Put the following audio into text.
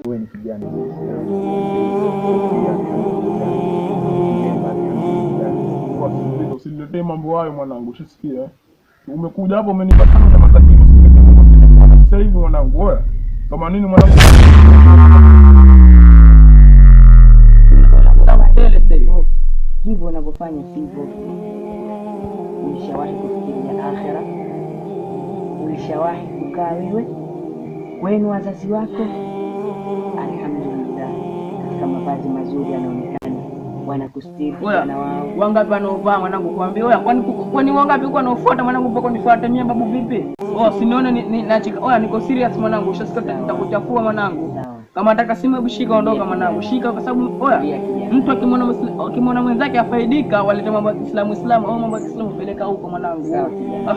Wewe ni kijana wa Kiislamu. Pia Usiniletee mambo hayo mwanangu, ushasikia? Umekuja hapo umenipa tano na matatizo. Sasa hivi mwanangu, oya. Kama nini mwanangu? Hivyo unavyofanya sivyo. Ulishawahi kufikiria akhera? Ulishawahi kukaa wewe kwenu wazazi wako? Alhamdulillah, katika mavazi mazuri yanaonekana, wanakustiri vijana wao. Wangapi wanaovaa mwanangu, kuambia oya, kwani wangapi huko wanaofuata mwanangu mpaka nifuate mimi babu vipi? Oh, sinione ni nachika. Oya, niko serious mwanangu, ushasikia nitakuchafua mwanangu. Kama nataka simu hebu shika, ondoka mwanangu, shika kwa sababu oya, mtu akimwona mwenzake afaidika, waleta mambo ya Kiislamu Islamu au mambo ya Kiislamu peleka huko mwanangu. Sawa kijana.